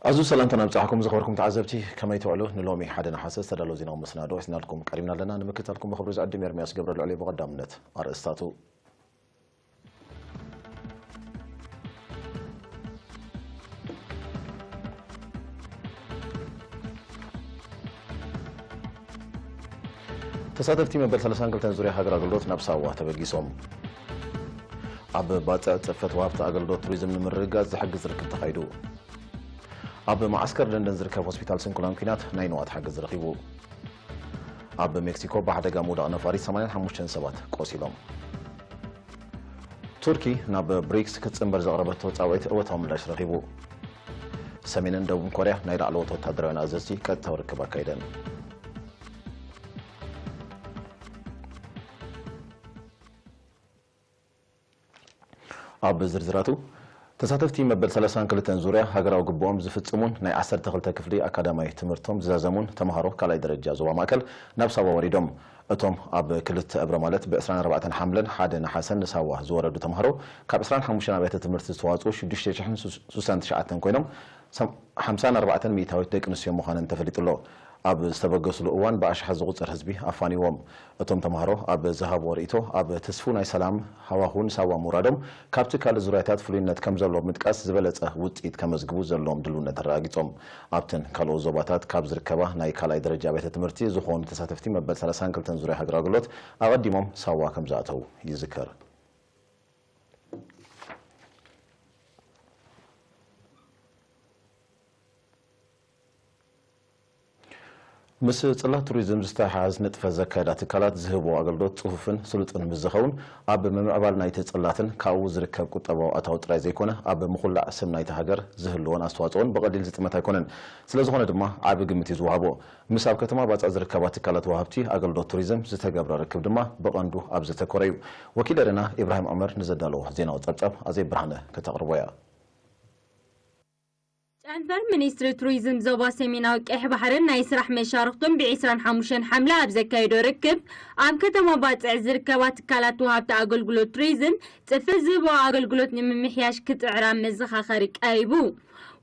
ኣዝዩ ሰላምታ ናብጻሕኩም ዝኸበርኩም ተዓዘብቲ፣ ከመይ ትውዕሉ? ንሎሚ ሓደ ነሓሰ ዝተዳለወ ዜናዊ መሰናድኦ ሒዝናልኩም ቀሪብና ኣለና። ንምክትታልኩም ብኽብሪ ዝዕድም ኤርምያስ ገብረልዑል እየ። ብቐዳምነት ኣርእስታቱ። ተሳተፍቲ መበል ሰላሳን ክልተን ዙርያ ሃገር ኣገልግሎት ናብ ሳዋ ተበጊሶም። ኣብ ባጽዕ ጽፈት ወሃብቲ ኣገልግሎት ቱሪዝም ንምርግጋጽ ዝሕግዝ ርክብ ተኻይዱ። ኣብ መዓስከር ደንደን ዝርከብ ሆስፒታል ስንኩላን ኲናት ናይ ንዋት ሓገዝ ረኺቡ። ኣብ ሜክሲኮ ብሓደጋ ምውዳቕ ነፋሪት ሰማንያን ሓሙሽተን ሰባት ቆሲሎም። ቱርኪ ናብ ብሪክስ ክትጽንበር ዘቕረበቶ ጻውዒት እወታዊ ምላሽ ረኺቡ። ሰሜንን ደቡብ ኮርያ ናይ ላዕለዎት ወታደራውያን ኣዘዝቲ ቀጥታዊ ርክብ ኣካይደን። ኣብ ዝርዝራቱ፣ ተሳተፍቲ መበል ሰላሳን ክልተን ዙርያ ሃገራዊ ግቡኦም ዝፍጽሙን ናይ ዓሰርተ ክልተ ክፍሊ ኣካዳማይ ትምህርቶም ዝዛዘሙን ተምሃሮ ካልኣይ ደረጃ ዞባ ማእከል ናብ ሳዋ ወሪዶም። እቶም ኣብ ክልተ እብረ ማለት ብ ዕስራን ኣርባዕተን ሓምለን ሓደ ነሓሰን ንሳዋ ዝወረዱ ተምሃሮ ካብ ዕስራን ሓሙሽተን ኣብያተ ትምህርቲ ዝተዋጽኡ ሽዱሽተ ሽሕን ሱሳን ትሽዓተን ኮይኖም፣ ሓምሳን ኣርባዕተን ሚእታዊት ደቂ ኣንስትዮ ምዃነን ተፈሊጡ ኣሎ። ኣብ ዝተበገስሉ እዋን ብኣሽሓት ዝቑጸር ህዝቢ ኣፋንዎም። እቶም ተምሃሮ ኣብ ዝሃብዎ ርእይቶ፣ ኣብ ትስፉው ናይ ሰላም ሃዋሁ ንሳዋ ምውራዶም ካብ ትካል ዙርያታት ፍሉይነት ከም ዘለዎ ብምጥቃስ፣ ዝበለጸ ውጽኢት ከመዝግቡ ዘለዎም ድልውነት ኣረጋጊጾም። ኣብተን ካልኦት ዞባታት ካብ ዝርከባ ናይ ካልኣይ ደረጃ ኣብያተ ትምህርቲ ዝኾኑ ተሳተፍቲ መበል ሰላሳን ክልተን ዙርያ ሃገራዊ ኣገልግሎት ኣቐዲሞም ሳዋ ከም ዝኣተዉ ይዝከር። ምስ ጽላት ቱሪዝም ዝተሓሓዝ ንጥፈት ዘካየዳ ትካላት ዝህብዎ ኣገልግሎት ጽፉፍን ስሉጥን ምስ ዝኸውን፣ ኣብ ምምዕባል ናይቲ ጽላትን ካብኡ ዝርከብ ቁጠባዊ ኣታዊ ጥራይ ዘይኮነ፣ ኣብ ምኹላዕ ስም ናይቲ ሃገር ዝህልዎን ኣስተዋጽኦን ብቐሊል ዝጥመት ኣይኮነን። ስለ ዝኾነ ድማ ዓቢ ግምት እዩ ዝወሃቦ። ምስ ኣብ ከተማ ባጽዕ ዝርከባ ትካላት ወሃብቲ ኣገልግሎት ቱሪዝም ዝተገብረ ርክብ ድማ ብቐንዱ ኣብ ዘተኮረ እዩ። ወኪል ኤረና ኢብራሂም ዑመር ንዘዳለዎ ዜናዊ ጸብጻብ ኣዜብ ብርሃነ ከተቕርቦ እያ። ጨንፈር ሚኒስትሪ ቱሪዝም ዞባ ሰሜናዊ ቀይሕ ባሕርን ናይ ስራሕ መሻርኽቱን ብ ዕስራን ሓሙሽተን ሓምለ ኣብ ዘካየዶ ርክብ፣ ኣብ ከተማ ባጽዕ ዝርከባ ትካላት ወሃብቲ ኣገልግሎት ቱሪዝም ጽፈት ዝህቦ ኣገልግሎት ንምምሕያሽ ክጽዕራ መዘኻኸሪ ቀሪቡ።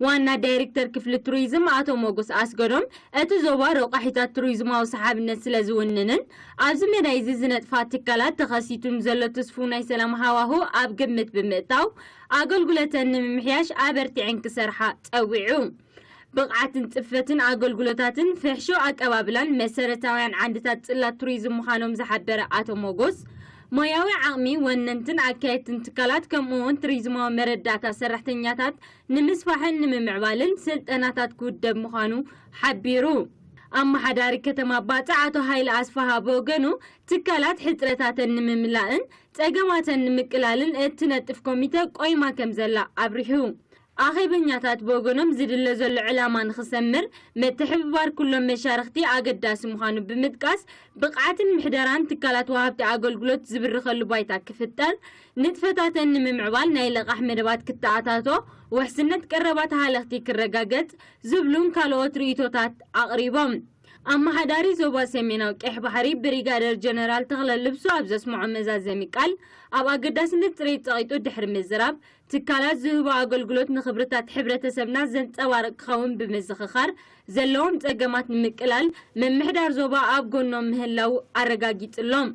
ዋና ዳይሬክተር ክፍሊ ቱሪዝም ኣቶ ሞጎስ ኣስገዶም፣ እቲ ዞባ ረቋሒታት ቱሪዝማዊ ሰሓብነት ስለ ዝውንንን ኣብዚ መዳይ እዚ ዝነጥፋ ትካላት ተኸሲቱን ዘሎ ትስፉው ናይ ሰላም ሃዋሁ ኣብ ግምት ብምእታው፣ ኣገልግሎተን ንምምሕያሽ ኣበርቲዐን ክሰርሓ ጸዊዑ። ብቕዓትን ጽፈትን ኣገልግሎታትን ፍሕሾ ኣቀባብላን መሰረታውያን ዓንድታት ጽላት ቱሪዝም ምዃኖም ዝሓበረ ኣቶ ሞጎስ፣ ሞያዊ ዓቕሚ ወነንትን ኣካየድትን ትካላት ከምኡ'ውን ቱሪዝማዊ መረዳእታ ሰራሕተኛታት ንምስፋሕን ንምምዕባልን ስልጠናታት ክውደብ ምዃኑ ሓቢሩ። ኣመሓዳሪ ከተማ ባጽዕ ኣቶ ሃይለ ኣስፍሃ ብወገኑ፣ ትካላት ሕጽረታተን ንምምላእን ጸገማተን ንምቅላልን እትነጥፍ ኮሚተ ቆይማ ከም ዘላ ኣብሪሁ። ኣኼበኛታት ብወገኖም፣ ዝድለ ዘሎ ዕላማ ንኽሰምር ምትሕብባር ኩሎም መሻርኽቲ ኣገዳሲ ምዃኑ ብምጥቃስ፣ ብቕዓትን ምሕደራን ትካላት ወሃብቲ ኣገልግሎት ዝብርኸሉ ባይታ ክፍጠር፣ ንጥፈታተን ንምምዕባል ናይ ለቓሕ መደባት ክተኣታቶ፣ ውሕስነት ቀረባት ሃለኽቲ ክረጋገጽ ዝብሉን ካልኦት ርእይቶታት ኣቕሪቦም። ኣመሓዳሪ ዞባ ሰሜናዊ ቀይሕ ባሕሪ ብሪጋደር ጀነራል ተኽለ ልብሱ ኣብ ዘስምዖ መዛዘሚ ቃል፣ ኣብ ኣገዳስነት ጽሬት ጸቒጡ ድሕሪ ምዝራብ፣ ትካላት ዝህቦ ኣገልግሎት ንኽብርታት ሕብረተሰብና ዘንጸባርቕ ክኸውን ብምዝኽኻር፣ ዘለዎም ጸገማት ንምቅላል ምምሕዳር ዞባ ኣብ ጎኖም ምህላው ኣረጋጊጹሎም።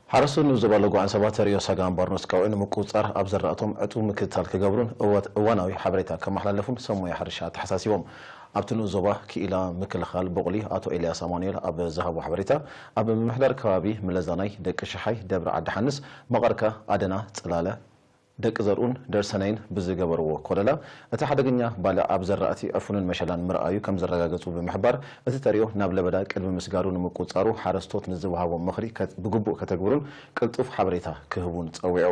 ሓረስቶት ንኡስ ዞባ ሎጎ ዓንሰባ ተርእዮ ሳጋ ኣምባርኖስ ቀውዒ ንምቁጽጻር ኣብ ዘራእቶም ዕቱብ ምክትታል ክገብሩን እወት-፣ እዋናዊ ሓበሬታ ከመሓላለፉን ሰብ ሞያ ሕርሻ ኣተሓሳሲቦም። ኣብቲ ንኡስ ዞባ ክኢላ ምክልኻል ቡቕሊ ኣቶ ኤልያስ ኣማኑኤል ኣብ ዝሃቦ ሓበሬታ፣ ኣብ ምምሕዳር ከባቢ ምለዛናይ፣ ደቂ ሽሓይ፣ ደብረ ዓዲ ሓንስ፣ መቐርካ፣ ኣደና፣ ጽላለ፣ ደቂ ዘርኡን ደርሰናይን ብዝገበርዎ ኮለላ፣ እቲ ሓደገኛ ባልዕ ኣብ ዘራእቲ ዕፉንን መሸላን ምርኣዩ ከም ዘረጋገጹ ብምሕባር፣ እቲ ተርእዮ ናብ ለበዳ ቅድሚ ምስጋሩ ንምቁጽጻሩ ሓረስቶት ንዝወሃቦም ምኽሪ ከ-፣ ብግቡእ ከተግብሩን ቅልጡፍ ሓበሬታ ክህቡን ጸዊዑ።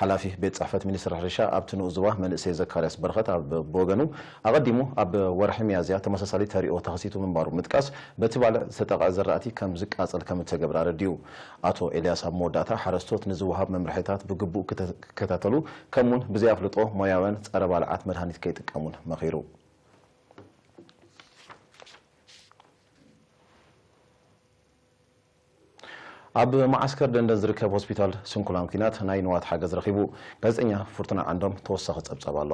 ሓላፊ ቤት ጽሕፈት ሚኒስትሪ ሕርሻ ኣብቲ ንኡስ ዞባ መንእሰይ ዘካርያስ በረኸት ኣብ ብወገኑ፣ ኣቐዲሙ ኣብ ወርሒ ሚያዝያ ተመሳሳሊ ተርእዮ ተኸሲቱ ምንባሩ ብምጥቃስ፣ በቲ ባልዕ ዝተጠቕዐ ዘራእቲ ከም ዝቃጸል ከም እተገብረ ኣረዲኡ። ኣቶ ኤልያስ ኣብ መወዳእታ፣ ሓረስቶት ንዝወሃብ መምርሒታት ብግቡእ ክተ-፣ ክከታተሉ፣ ከምኡውን ብዘይ ኣፍልጦ ሞያውያን ጸረ ባልዓት መድሃኒት ከይጥቀሙን መኺሩ። ኣብ መዓስከር ደንደን ዝርከብ ሆስፒታል ስንኩላን ኲናት ናይ ንዋት ሓገዝ ረኺቡ። ጋዜጠኛ ፍርቱና ዓንዶም ተወሳኺ ጸብጻብ ኣሎ።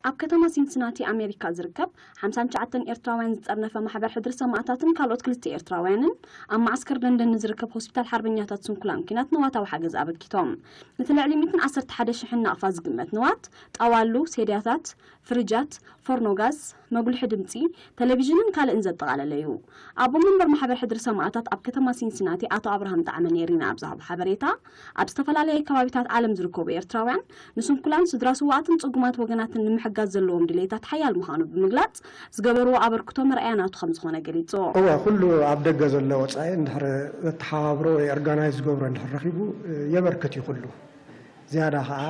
ኣብ ከተማ ሲንስናቲ ኣሜሪካ ዝርከብ ሓምሳን ትሽዓተን ኤርትራውያን ዝጸርነፈ ማሕበር ሕድሪ ሰማእታትን ካልኦት ክልተ ኤርትራውያንን ኣብ መዓስከር ደንደን ንዝርከብ ሆስፒታል ሓርበኛታት ስንኩላን ኲናት ንዋታዊ ሓገዝ ኣበርኪቶም። እቲ ልዕሊ ሚእትን ዓሰርተ ሓደ ሽሕን ናቕፋ ዝግመት ንዋት፣ ጣዋሉ፣ ሴድያታት፣ ፍርጃት፣ ፎርኖ ጋዝ፣ መጉልሒ ድምጺ፣ ቴሌቪዥንን ካልእን ዘጠቓለለ እዩ። ኣቦ መንበር ማሕበር ሕድሪ ሰማእታት ኣብ ከተማ ሲንሲናቲ ኣቶ ኣብርሃም ጣዕመ ኔሪና ኣብ ዝሃቦ ሓበሬታ፣ ኣብ ዝተፈላለየ ከባቢታት ዓለም ዝርከቡ ኤርትራውያን ንስንኩላን ስድራ ስውኣትን ጽጉማት ወገናትን ንምሕጋዝ ዘለዎም ድሌታት ሓያል ምዃኑ ብምግላጽ፣ ዝገበርዎ ኣበርክቶ መርኣያ ናቱ ከም ዝኾነ ገሊጹ። እወ፣ ኩሉ ኣብ ደገ ዘሎ ወጻኢ እንድሕር ዘተሓባብሮ ወይ ኦርጋናይዝ ዝገብሮ እንድሕር ረኺቡ፣ የበርክት እዩ ኩሉ። ዝያዳ ኸዓ፣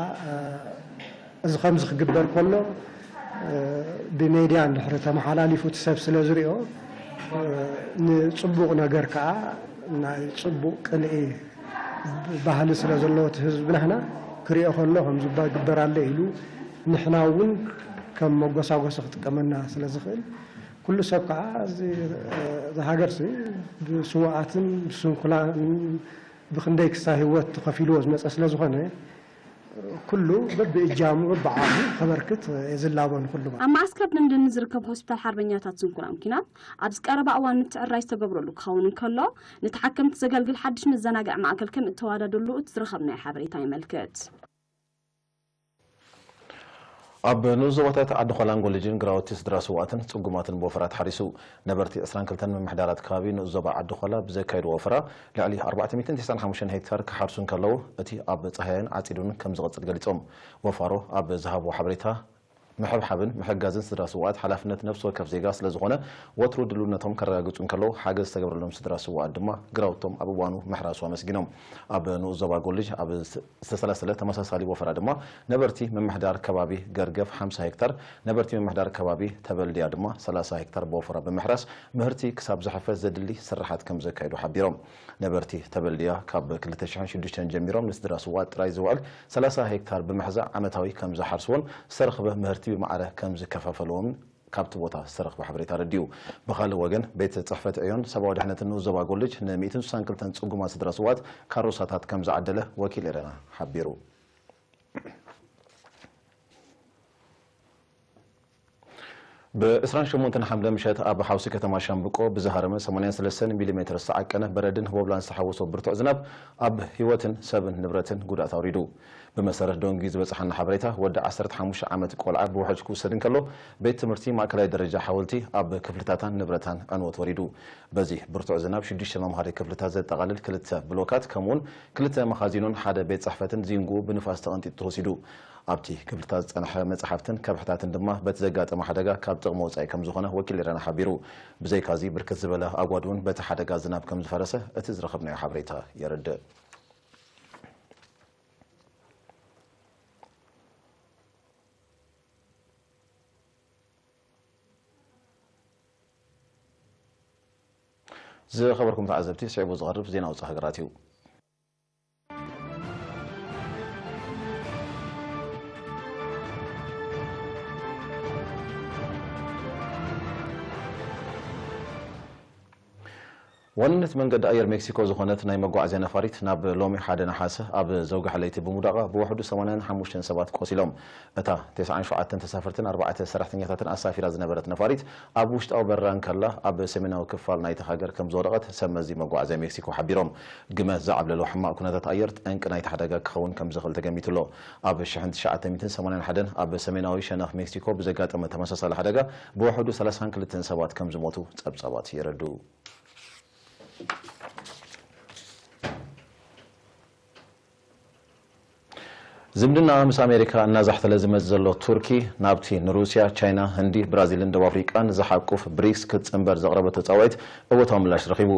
እዚ ከምዚ ክግበር ከሎ፣ ብሜድያ እንድሕር ተመሓላሊፉ እቲ ሰብ ስለ ዝሪኦ፣ ንጽቡቕ ነገር ከኣ ናይ ጽቡቕ ቅንኢ ባህሊ ስለ ዘለዎ እቲ ህዝቢ ናህና ክሪኦ ከሎ ከምዚ እባ ይግበር ኣሎ ኢሉ ንሕና እውን ከም መጎሳጎሲ ክጥቀመና ስለ ዝኽእል፣ ኩሉ ሰብ ከኣ እዚ፣ እዚ ሃገርሲ ብስዉኣትን ብስንኩላን ብኽንደይ ክሳ ህይወት ተኸፊልዎ ዝመጸ ስለ ዝኾነ፣ ኩሉ በብእጃሙ በብዓቕሙ ከበርክት የዝላቦ ንኹሉ ማለት። ኣብ መዓስከር ደንደን ዝርከብ ሆስፒታል ሓርበኛታት ስንኩላን ኲናት ኣብዚ ቀረባ እዋን ምትዕርራይ ዝተገብረሉ ክኸውን እንከሎ፣ ንተሓከምቲ ዘገልግል ሓድሽ መዘናግዒ ማእከል ከም እተዋደደሉ እቲ ዝረኸብናዮ ሓበሬታ የመልክት። ኣብ ንኡስ ዞባታት ዓዲ ኾላን ጎልጅን ግራውቲ ስድራ ስውኣትን ጽጉማትን ብወፈራ ተሓሪሱ። ነበርቲ ዕስራን ክልተን ምምሕዳራት ከባቢ ንኡስ ዞባ ዓዲ ኾላ ብዘካየድዎ ወፈራ፣ ልዕሊ ኣርባዕተ ሚእትን ተስዓን ሓሙሽተን ሄክታር ክሓርሱ እንከለዉ፣ እቲ ኣብ ጻህያይን ዓጺዱን ከም ዝቕጽል ገሊጾም። ወፋሮ ኣብ ዝሃብዎ ሓበሬታ፣ ምሕብሓብን ምሕጋዝን ስድራ ስውኣት ሓላፍነት ነፍሲ ወከፍ ዜጋ ስለ ዝኾነ፣ ወትሩ ድልውነቶም ከረጋግጹ እንከለዉ፣ ሓገዝ ዝተገብረሎም ስድራ ስውኣት ድማ ግራውቶም ኣብ እዋኑ ምሕራሱ ኣመስጊኖም። ኣብ ንኡስ ዞባ ጎልጅ ኣብ ዝተሰላሰለ ተመሳሳሊ ወፈራ ድማ፣ ነበርቲ ምምሕዳር ከባቢ ገርገፍ ሓምሳ ሄክታር፣ ነበርቲ ምምሕዳር ከባቢ ተበልድያ ድማ ሰላሳ ሄክታር ብወፈራ ብምሕራስ፣ ምህርቲ ክሳብ ዝሕፈስ ዘድሊ ስርሓት ከም ዘካየዱ ሓቢሮም። ነበርቲ ተበልድያ ካብ ክልተ ሽሕን ሽዱሽተን ጀሚሮም ንስድራ ስውኣት ጥራይ ዝውዕል ሰላሳ ሄክታር ብምሕዛእ ዓመታዊ ከም ዝሓርስዎን ዝተረኽበ ምህርቲ ብማዕረ ከም ዝከፋፈልዎምን ካብቲ ቦታ ዝተረኽበ ሓበሬታ ኣረዲኡ። ብኻልእ ወገን፣ ቤት ጽሕፈት ዕዮን ሰብኣዊ ድሕነትን ንኡስ ዞባ ጎልጅ ን ሚእትን ስሳን ክልተን ጽጉማት ስድራ ስውኣት ካሮሳታት ከም ዝዓደለ ወኪል ኤረና ሓቢሩ። ብ ዕስራን ሸሞንተን ሓምለ ምሸት ኣብ ሓውሲ ከተማ ሻምብቆ ብዝሃረመ ሰማንያን ሰለስተን ሚሊ ሜትር ዝተዓቀነ በረድን ህቦብላን ዝተሓወሶ ብርቱዕ ዝናብ ኣብ ህይወትን ሰብን ንብረትን ጉድኣት ኣውሪዱ። ብመሰረት ዶንጊ ዝበጽሓና ሓበሬታ፣ ወዲ ዓሰርተ ሓሙሽተ ዓመት ቆልዓ ብውሕጅ ክውሰድ እንከሎ፣ ቤት ትምህርቲ ማእከላይ ደረጃ ሓወልቲ ኣብ ክፍልታታን ንብረታን ዕንወት ወሪዱ። በዚ ብርቱዕ ዝናብ ሽዱሽተ መምሃሪ ክፍልታት ዘጠቓልል ክልተ ብሎካት፣ ከምኡውን ክልተ መኻዚኖን ሓደ ቤት ጽሕፈትን ዚንጉኡ ብንፋስ ተቐንጢጡ ተወሲዱ። ኣብቲ ክፍልታት ዝጸንሐ መጽሓፍትን ከብሕታትን ድማ በቲ ዘጋጠመ ሓደጋ ካብ ጥቕሚ ወጻኢ ከም ዝኾነ ወኪል ኤረና ሓቢሩ። ብዘይካዚ ብርክት ዝበለ ኣጓድውን በቲ ሓደጋ ዝናብ ከም ዝፈረሰ እቲ ዝረኸብናዮ ሓበሬታ የረድእ። ዝኸበርኩም ተዓዘብቲ፣ ስዒቡ ዝቐርብ ዜና ውጻእ ሃገራት እዩ። ዋንነት መንገዲ ኣየር ሜክሲኮ ዝኾነት ናይ መጓዓዝያ ነፋሪት ናብ ሎሚ ሓደ ነሓሰ ኣብ ዘውግሐ ለይቲ ብምውዳቓ ብውሕዱ ሰማንያን ሓሙሽተን ሰባት ቆሲሎም። እታ ተስዓን ሸውዓተን ተሳፈርትን ኣርባዕተ ሰራሕተኛታትን ኣሳፊራ ዝነበረት ነፋሪት ኣብ ውሽጣዊ በረራ እንከላ ኣብ ሰሜናዊ ክፋል ናይቲ ሃገር ከም ዝወደቐት ሰብ መዚ መጓዓዝያ ሜክሲኮ ሓቢሮም። ግመ ዝዓብለሎ ሕማቕ ኩነታት ኣየር ጠንቂ ናይቲ ሓደጋ ክኸውን ከም ዝኽእል ተገሚቱ ኣሎ። ኣብ ሽሕን ትሽዓተ ሚእትን ሰማንያን ሓደን ኣብ ሰሜናዊ ሸነኽ ሜክሲኮ ብዘጋጠመ ተመሳሳሊ ሓደጋ ብውሕዱ ሰላሳን ክልተን ሰባት ከም ዝሞቱ ጸብጻባት የረድኡ። ዝምድና ምስ ኣሜሪካ እናዛሕተለ ዝመጽእ ዘሎ ቱርኪ፣ ናብቲ ንሩስያ፣ ቻይና፣ ህንዲ፣ ብራዚልን ደቡብ ኣፍሪቃን ዝሓቁፍ ብሪክስ ክትጽንበር ዘቕረበቶ ጻውዒት እወታዊ ምላሽ ረኺቡ።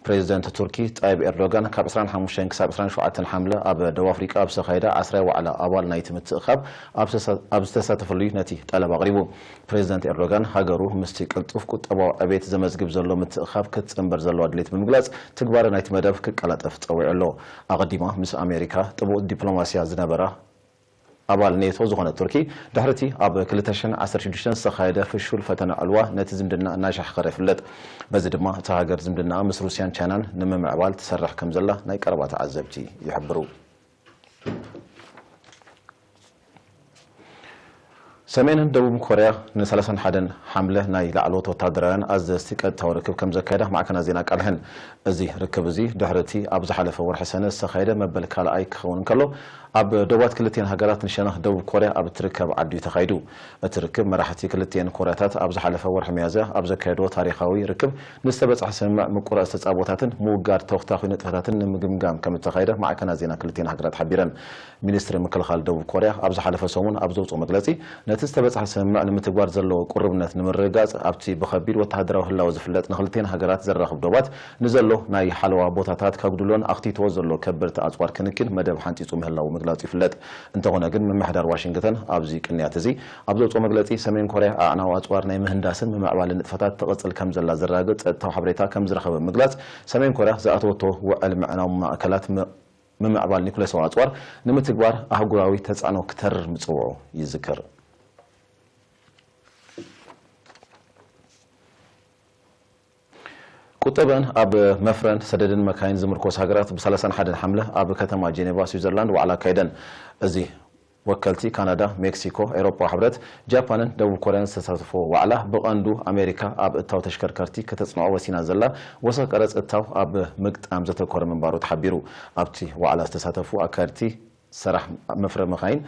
ፕሬዚደንት ቱርኪ ጣይብ ኤርዶጋን ካብ ዕስራን ሓሙሽተን ክሳብ ዕስራን ሸውዓተን ሓምለ ኣብ ደቡብ ኣፍሪቃ ኣብ ዝተኻየደ ዓስራይ ዋዕላ ኣባል ናይቲ ምትእኽኻብ ኣብ ዝተሳ-፣ ኣብ ዝተሳተፈሉ እዩ ነቲ ጠለብ ኣቕሪቡ። ፕሬዚደንት ኤርዶጋን፣ ሃገሩ ምስቲ ቅልጡፍ ቁጠባዊ ዕቤት ዘመዝግብ ዘሎ ምትእኽኻብ ክትጽንበር ዘለዋ ድሌት ብምግላጽ፣ ትግባረ ናይቲ መደብ ክቀላጠፍ ጸዊዑ ኣሎ። ኣቐዲማ ምስ ኣሜሪካ ጥቡቕ ዲፕሎማስያ ዝነበራ ኣባል ኔቶ ዝኾነት ቱርኪ፣ ድሕሪ እቲ ኣብ ክልተ ሽሕን ዓሰርተ ሽዱሽተን ዝተኻየደ ፍሹል ፈተነ ዕልዋ፣ ነቲ ዝምድና እናሻሕኸረ ይፍለጥ። በዚ ድማ እታ ሃገር ዝምድናኣ ምስ ሩስያን ቻይናን ንምምዕባል ትሰርሕ ከም ዘላ ናይ ቀረባ ተዓዘብቲ ይሕብሩ። ሰሜንን ደቡብ ኮርያ ን31 ሓምለ ናይ ላዕለዎት ወታደራውያን ኣዘዝቲ ቀጥታዊ ርክብ ከም ዘካየዳ ማዕከናት ዜና ኣቃልሐን። እዚ ርክብ እዚ ድሕሪ እቲ ኣብ ዝሓለፈ ወርሒ ሰነ ዝተኻየደ መበል ካልኣይ ክኸውን እንከሎ፣ ኣብ ዶባት ክልቲኤን ሃገራት ንሸነኽ ደቡብ ኮርያ ኣብ እትርከብ ዓዲ እዩ ተኻይዱ። እቲ ርክብ መራሕቲ ክልቲኤን ኮርያታት ኣብ ዝሓለፈ ወርሒ ሚያዝያ ኣብ ዘካየድዎ ታሪኻዊ ርክብ ንዝተበጽሐ ስምምዕ ምቁራጽ ተጻቦታትን ምውጋድ ተወታኺ ንጥፈታትን ንምግምጋም ከም እተኻየደ ማዕከናት ዜና ክልቲኤን ሃገራት ሓቢረን። ሚኒስትሪ ምክልኻል ደቡብ ኮርያ ኣብ ዝሓለፈ ሰሙን ኣብ ዘውፅኦ መግለፂ፣ ነቲ ዝተበፅሐ ስምምዕ ንምትግባር ዘለዎ ቁርብነት ንምርግጋፅ ኣብቲ ብኸቢድ ወተሃደራዊ ህላወ ዝፍለጥ ንክልቲኤን ሃገራት ዘራኽብ ዶባት ንዘሎ ናይ ሓለዋ ቦታታት ከጉድሎን ኣኽቲትዎ ዘሎ ከበድቲ ኣፅዋር ክንክን መደብ ሓንፂፁ ምህላዉ ምግላፁ ይፍለጥ። እንተኾነ ግን ምምሕዳር ዋሽንግተን ኣብዚ ቅንያት እዚ ኣብ ዘውፅኦ መግለፂ፣ ሰሜን ኮርያ ኣዕናዊ ኣፅዋር ናይ ምህንዳስን ምምዕባልን ንጥፈታት ትቕፅል ከም ዘላ ዘረጋግፅ ፀጥታዊ ሓበሬታ ከም ዝረኸበ ምግላፅ፣ ሰሜን ኮርያ ዝኣተወቶ ውዕል ምዕናው ማእከላት ም- ምምዕባል ኒኩሌሳዊ ኣጽዋር ንምትግባር ኣህጉራዊ ተጻዕኖ ክተርር ምጽውዑ ይዝከር። ቁጠበን ኣብ መፍረን ሰደድን መካይን ዝምርኮስ ሃገራት ብ31 ሓምለ ኣብ ከተማ ጄኔቫ ስዊዘርላንድ ዋዕላ ኣካይደን። እዚ ወከልቲ ካናዳ፣ ሜክሲኮ፣ ኤውሮጳ ሕብረት፣ ጃፓንን ደቡብ ኮርያን ዝተሳተፎ ዋዕላ፣ ብቐንዱ ኣሜሪካ ኣብ እታው ተሽከርከርቲ ከተጽንዖ ወሲና ዘላ ወሰኽ ቀረጽ እታው ኣብ ምግጣም ዘተኮረ ምንባሩ ተሓቢሩ። ኣብቲ ዋዕላ ዝተሳተፉ ኣካየድቲ ሰራሕ መፍረ መኻይን፣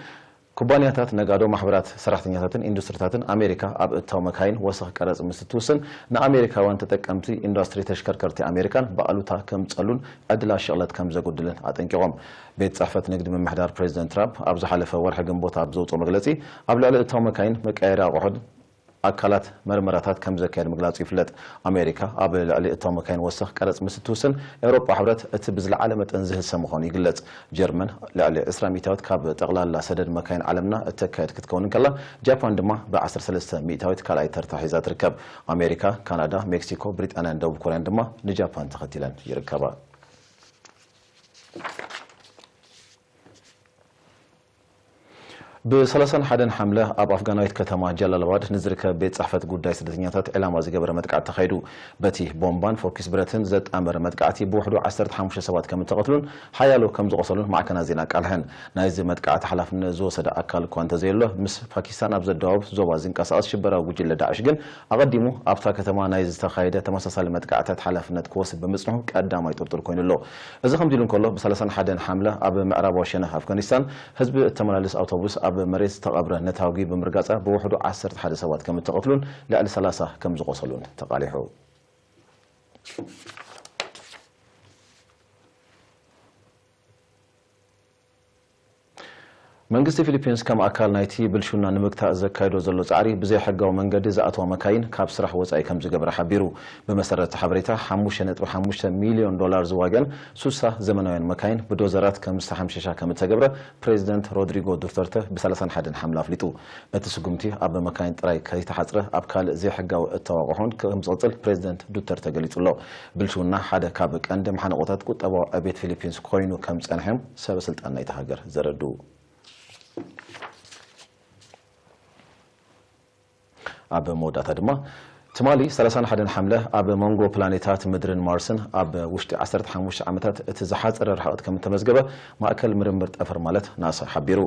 ኩባንያታት፣ ነጋዶ፣ ማሕበራት ሰራሕተኛታትን ኢንዱስትሪታትን ኣሜሪካ ኣብ እታው መካይን ወሰኽ ቀረጽ ምስ እትውስን፣ ንኣሜሪካውያን ተጠቀምቲ ኢንዱስትሪ ተሽከርከርቲ ኣሜሪካን ብኣሉታ ከምጸሉን ዕድላት ሽቕለት ከም ዘጉድልን ኣጠንቂቖም። ቤት ጽሕፈት ንግዲ ምምሕዳር ፕሬዚደንት ትራምፕ ኣብ ዝሓለፈ ወርሒ ግንቦት ኣብ ዘውፅኦ መግለፂ፣ ኣብ ልዕሊ እታው መካይን፣ መቀየሪ ኣቑሑን ኣካላት መርመራታት ከም ዘካየድ ምግላጹ ይፍለጥ። ኣሜሪካ ኣብ ልዕሊ እታው መካይን ወሰኽ ቀረጽ ምስ እትውስን፣ ኤውሮጳ ሕብረት እቲ ብዝለዓለ መጠን ዝህሰ ምዃኑ ይግለጽ። ጀርመን ልዕሊ ዕስራ ሚእታዊት ካብ ጠቕላላ ሰደድ መካይን ዓለምና እተካየድ ክትከውን እንከላ፣ ጃፓን ድማ ብ ዓሰርተ ሰለስተ ሚእታዊት ካልኣይ ተርታ ሒዛ ትርከብ። ኣሜሪካ፣ ካናዳ፣ ሜክሲኮ፣ ብሪጣንያን ደቡብ ኮርያን ድማ ንጃፓን ተኸቲለን ይርከባ። ብ31 ሓምለ ኣብ ኣፍጋናዊት ከተማ ጃላላባድ ንዝርከብ ቤት ጽሕፈት ጉዳይ ስደተኛታት ዕላማ ዝገበረ መጥቃዕቲ ተኻይዱ። በቲ ቦምባን ፎኪስ ብረትን ዘጣመረ መጥቃዕቲ ብውሕዱ ዓሰርተ ሓሙሽተ ሰባት ከም እተቐትሉን ሓያሎ ከም ዝቖሰሉን ማዕከናት ዜና ኣቃልሐን። ናይዚ መጥቃዕቲ ሓላፍነት ዝወሰደ ኣካል እኳ እንተዘየሎ፣ ምስ ፓኪስታን ኣብ ዘደዋውብ ዞባ ዝንቀሳቐስ ሽበራዊ ጉጅለ ዳዕሽ ግን ኣቐዲሙ ኣብታ ከተማ ናይ ዝተኻየደ ተመሳሳሊ መጥቃዕትታት ሓላፍነት ክወስድ ብምጽንሑ ቀዳማይ ጥርጡር ኮይኑ ኣሎ። እዚ ከምዚ ኢሉ እንከሎ፣ ብ31 ሓምለ ኣብ ምዕራባዊ ሸነኽ ኣፍጋኒስታን ህዝቢ እተመላልስ ኣውቶቡስ ኣብ መሬት ዝተቐብረ ነታጒ ብምርጋጻ ብውሕዱ ዓሰርተ ሓደ ሰባት ከም እተቐትሉን ልዕሊ ሰላሳ ከም ዝቖሰሉን ተቓሊሑ። መንግስቲ ፊሊፒንስ ከም ኣካል ናይቲ ብልሽውና ንምግታእ ዘካይዶ ዘሎ ጻዕሪ፣ ብዘይሕጋዊ መንገዲ ዝኣተዋ መካይን ካብ ስራሕ ወጻኢ ከም ዝገበረ ሓቢሩ። ብመሰረት ሓበሬታ፣ ሓሙሽተ ነጥቢ ሓሙሽተ ሚልዮን ዶላር ዝዋጋን ሱሳ ዘመናውያን መካይን ብዶዘራት ከም ዝተሓምሸሻ ከም እተገብረ ፕሬዚደንት ሮድሪጎ ዱተርተ ብ31 ሓምለ ኣፍሊጡ። እቲ ስጉምቲ ኣብ መካይን ጥራይ ከይተሓጽረ፣ ኣብ ካልእ ዘይሕጋዊ እተዋቕሖን ከም ዝቕጽል ፕሬዚደንት ዱተርተ ገሊጹ ኣሎ። ብልሽውና ሓደ ካብ ቀንዲ መሓንቆታት ቁጠባዊ ዕቤት ፊሊፒንስ ኮይኑ ከም ዝጸንሐ እዮም ሰበ ስልጣን ናይቲ ሃገር ዘረድኡ። ኣብ መወዳእታ ድማ፣ ትማሊ ሰላሳን ሓደን ሓምለ ኣብ መንጎ ፕላኔታት ምድርን ማርስን ኣብ ውሽጢ ዓሰርተ ሓሙሽተ ዓመታት እቲ ዝሓጸረ ርሕቀት ከም እተመዝገበ ማእከል ምርምር ጠፈር ማለት ናሳ ሓቢሩ።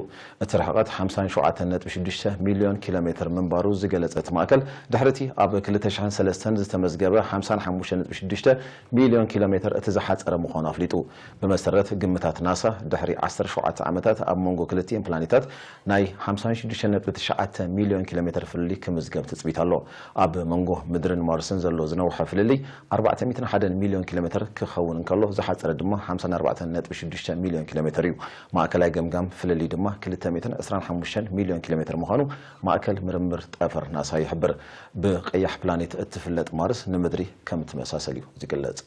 እቲ ርሕቀት ሓምሳን ሸውዓተን ነጥቢ ሽዱሽተ ሚልዮን ኪሎ ሜትር ምንባሩ ዝገለጸ እቲ ማእከል፣ ድሕሪ እቲ ኣብ ክልተ ሽሕን ሰለስተን ዝተመዝገበ ሓምሳን ሓሙሽተ ነጥቢ ሽዱሽተ ሚልዮን ኪሎ ሜትር እቲ ዝሓጸረ ምዃኑ ኣፍሊጡ። ብመሰረት ግምታት ናሳ፣ ድሕሪ ዓሰርተ ሸውዓተ ዓመታት ኣብ መንጎ ክልቲኤን ፕላኔታት ናይ ሓምሳን ሽዱሽተ ነጥቢ ትሽዓተ ሚልዮን ኪሎ ሜትር ፍልልይ ክምዝገብ ትጽቢት ኣሎ። ኣብ መንጎ ምድርን ማርስን ዘሎ ዝነውሐ ፍልልይ ኣርባዕተ ሚእትን ሓደን ሚልዮን ኪሎ ሜትር ክኸውን እንከሎ፣ ዝሓጸረ ድማ ሓምሳን ኣርባዕተን ነጥቢ ሽዱሽተ ሚልዮን ኪሎ ሜትር እዩ። ማእከላይ ገምጋም ፍልልይ ድማ ክልተ ሚእትን ዕስራን ሓሙሽተን ሚልዮን ኪሎ ሜትር ምዃኑ ማእከል ምርምር ጠፈር ናሳ ይሕብር። ብቐያሕ ፕላኔት እትፍለጥ ማርስ ንምድሪ ከም እትመሳሰል እዩ ዝግለጽ።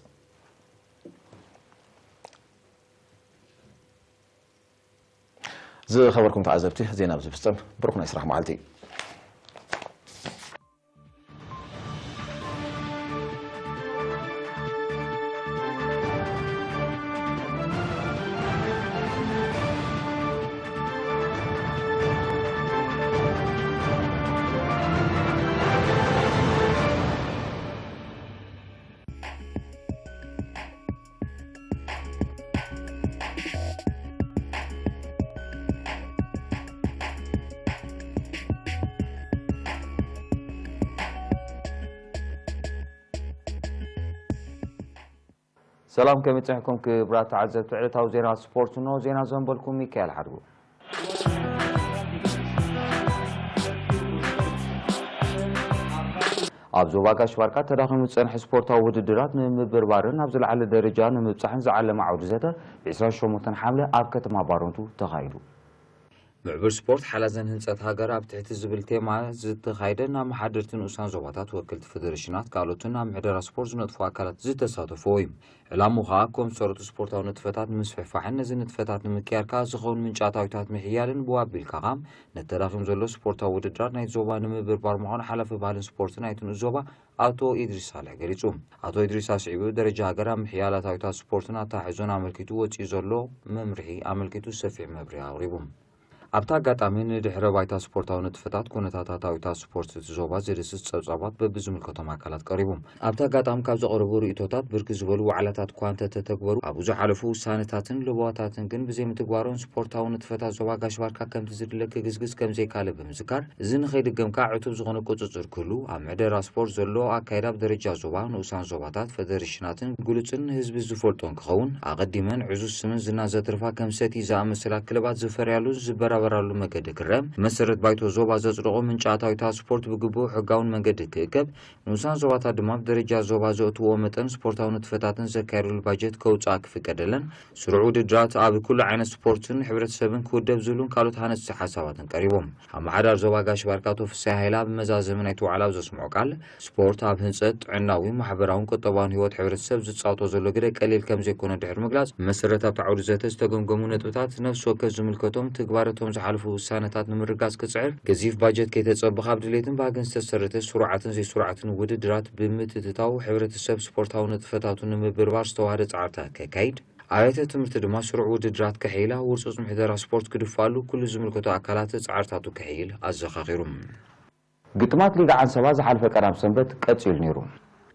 ዝኸበርኩም ተዓዘብቲ፣ ዜና ኣብዚ ፍጸም። ብሩኽ ናይ ስራሕ መዓልቲ። ሰላም ከመይ ጸኒሕኩም ክቡራት ተዓዘብቲ ዕለታዊ ዜና ስፖርት፣ እንሆ ዜና ዘንበልኩም ሚካኤል ሓድጉ። ኣብ ዞባ ጋሽ ባርካ ተዳኺሙ ዝጸንሐ ስፖርታዊ ውድድራት ንምብርባርን ናብ ዝለዓለ ደረጃ ንምብጻሕን ዝዓለመ ዓውዲ ዘተ ብ ዕስራን ሸሞንተን ሓምለ ኣብ ከተማ ባረንቱ ተኻይዱ። ምዕቡል ስፖርት ሓላዘን ህንጸት ሃገር ኣብ ትሕቲ ዝብል ቴማ ዝተኻየደ ናብ መሓደርቲ ንኡሳን ዞባታት ወከልቲ ፌደሬሽናት ካልኦትን ኣብ ምሕደራ ስፖርት ዝነጥፉ ኣካላት ዝተሳተፍዎ እዩ። ዕላምኡ ከኣ ከም ዝሰረቱ ስፖርታዊ ንጥፈታት ንምስፍሕፋሕን ነዚ ንጥፈታት ንምክያድ ከኣ ዝኸውን ምንጫታዊታት ምሕያልን ብኡ ኣቢልካ ከኣ ነተዳኺሙ ዘሎ ስፖርታዊ ውድድራት ናይ ዞባ ንምብርባር ምዃኑ ሓላፊ ባህልን ስፖርትን ናይቲ ንኡስ ዞባ ኣቶ ኢድሪስ ሳልሕ ገሊጹ። ኣቶ ኢድሪስ ኣስዒቡ ደረጃ ሃገር ኣብ ምሕያል ኣታዊታት ስፖርትን ኣተሓሕዞን ኣመልኪቱ ወጺኡ ዘሎ መምርሒ ኣመልኪቱ ሰፊሕ መብርሂ ኣቕሪቡ። ኣብቲ ኣጋጣሚ ንድሕረ ባይታ ስፖርታዊ ንጥፈታት ኩነታት ኣታዊታት ስፖርት እቲ ዞባ ዝድስስ ጸብጻባት በብዝምልከቶም ኣካላት ቀሪቡ። ኣብቲ ኣጋጣሚ ካብ ዘቕረቡ ርእይቶታት ብርክት ዝበሉ ዋዕላታት እኳ እንተተተግበሩ ኣብኡ ዝሓለፉ ውሳነታትን ለበዋታትን ግን ብዘይምትግባሮም ስፖርታዊ ንጥፈታት ዞባ ጋሽ ባርካ ከምቲ ዝድለ ክግዝግዝ ከምዘይካለ ብምዝካር እዚ ንኸይድገም ከኣ ዕቱብ ዝኾነ ቁጽጽር ክህሉ ኣብ ምሕደራ ስፖርት ዘሎ ኣካይዳ ብደረጃ ዞባ ንኡሳን ዞባታት ፌደሬሽናትን ግሉጽን ንህዝቢ ዝፈልጦን ክኸውን ኣቐዲመን ዕዙዝ ስምን ዝናን ዘትርፋ ከም ሰቲ ዝኣመሰላ ክለባት ዝፈርያሉን ዝበራበራሉ መገዲ ክረም መሰረት ባይቶ ዞባ ዘጽደቖ ምንጫታዊታት ስፖርት ብግቡእ ሕጋውን መንገዲ ክእከብ ንኡሳን ዞባታት ድማ ብደረጃ ዞባ ዘእትዎ መጠን ስፖርታዊ ንጥፈታትን ዘካየድሉ ባጀት ከውፅኣ ክፍቀደለን ስሩዕ ውድድራት ኣብ ኩሉ ዓይነት ስፖርትን ሕብረተሰብን ክውደብ ዝብሉን ካልኦት ሃነፅቲ ሓሳባትን ቀሪቦም። ኣመሓዳር ዞባ ጋሽ ባርካ ኣቶ ፍስሐ ሃይላ ብመዛዘሚ ናይቲ ዋዕላ ኣብ ዘስምዖ ቃል ስፖርት ኣብ ህንፀት ጥዕናዊ፣ ማሕበራውን ቁጠባውን ህይወት ሕብረተሰብ ዝፃወቶ ዘሎ ግደ ቀሊል ከም ዘይኮነ ድሕሪ ምግላፅ መሰረት ኣብቲ ዓውዲ ዘተ ዝተገምገሙ ነጥብታት ነፍሲ ወከፍ ዝምልከቶም ትግባረቶም ዝሓለፉ ውሳነታት ንምርጋፅ ክፅዕር ገዚፍ ባጀት ከይተፀበ ካብ ድሌትን ባህግን ዝተሰረተ ስሩዓትን ዘይስሩዓትን ውድድራት ብምትትታው ሕብረተሰብ ስፖርታዊ ንጥፈታቱ ንምብርባር ዝተዋህደ ፃዕርታት ከካይድ ኣብያተ ትምህርቲ ድማ ስሩዕ ውድድራት ከሕይላ ውርፁፅ ምሕደራ ስፖርት ክድፋሉ ኩሉ ዝምልከቶ ኣካላት ፃዕርታቱ ከሕይል ኣዘኻኺሩ። ግጥማት ሊግ ዓንሰባ ዝሓለፈ ቀዳም ሰንበት ቀጺሉ ነይሩ።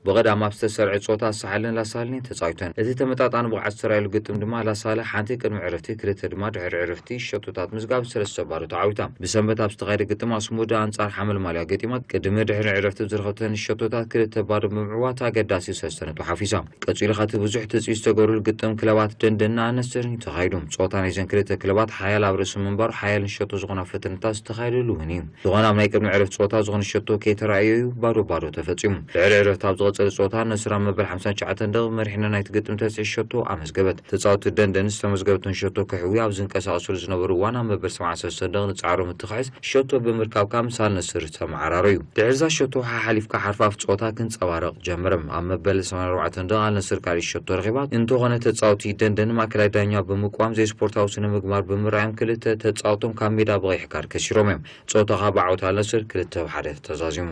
ብቐዳም ኣብ ዝተሰርዐ ጸወታ ሳሕልን ላሳልን ተጻዊተን። እቲ ተመጣጣኒ ብቕዓት ዝተራእየሉ ግጥም ድማ ላሳለ ሓንቲ ቅድሚ ዕረፍቲ ክልተ ድማ ድሕሪ ዕረፍቲ ሸቶታት ምዝጋብ ሰለስተ ባዶ ተዓዊታ። ብሰንበት ኣብ ዝተኻየደ ግጥም ኣስሙዳ ኣንጻር ሓመልማልያ ገጢማ ቅድሚ ድሕሪ ዕረፍቲ ዝረኸብተን ሸቶታት ክልተ ባዶ ብምዕዋት ኣገዳሲ ሰለስተ ነጥቢ ሓፊሳ። ቀጺሉ ካብቲ ብዙሕ ትጽቢት ዝተገብረሉ ግጥም ክለባት ደንደን ኣነስተርን እዩ ተኻይዱ። ጸወታ ናይዘን ክልተ ክለባት ሓያል ኣብ ርእሲ ምንባሩ ሓያል ንሸቶ ዝኾና ፈተነታት ዝተኻየደሉ እውን እዩ። ዝኾነ ኣብ ናይ ቅድሚ ዕረፍቲ ጸወታ ዝኾነ ሸቶ ከይተራእየ እዩ ባዶ ባዶ ተፈጺሙ። ድሕሪ ዕረፍቲ ኣብ ዝቐጸለ ጸወታ ነስር ኣብ መበል ሓምሳን ትሽዓተን ደቂቕ መሪሕነት ናይቲ ግጥም ተስዒ ሸቶ ኣመዝገበት። ተጻወትቲ ደንደን ዝተመዝገበተን ሸቶ ከሕውዩ ኣብ ዝንቀሳቐስሉ ዝነበሩ እዋን ኣብ መበል ሰብዓን ሰለስተን ደቂቕ ንጻዕሮም እንትኽሕስ ሸቶ ብምርካብ ካብ ምስ ኣልነስር ተመዓራረዩ። ድሕሪ እዛ ሸቶ ሓሓሊፍካ ሓርፋፍ ጸወታ ክንጸባረቕ ጀመረ። ኣብ መበል ሰማንያን ኣርባዕተን ደቂቕ ኣልነስር ካልእ ሸቶ ረኺባ። እንተኾነ ተጻወቲ ደንደን ማእከላይ ዳኛ ብምቅዋም ዘይስፖርታዊ ስነ ምግባር ብምርኣዮም ክልተ ተጻወቶም ካብ ሜዳ ብቐይሕ ካርድ ከሲሮም እዮም። ጸወታ ካብ ዓወት ኣልነስር ክልተ ብ ሓደ ተዛዚሙ።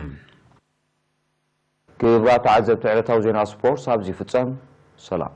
ክቡራት ተዓዘብቲ ዕለታዊ ዜና ስፖርት ኣብዚ ይፍጸም። ሰላም።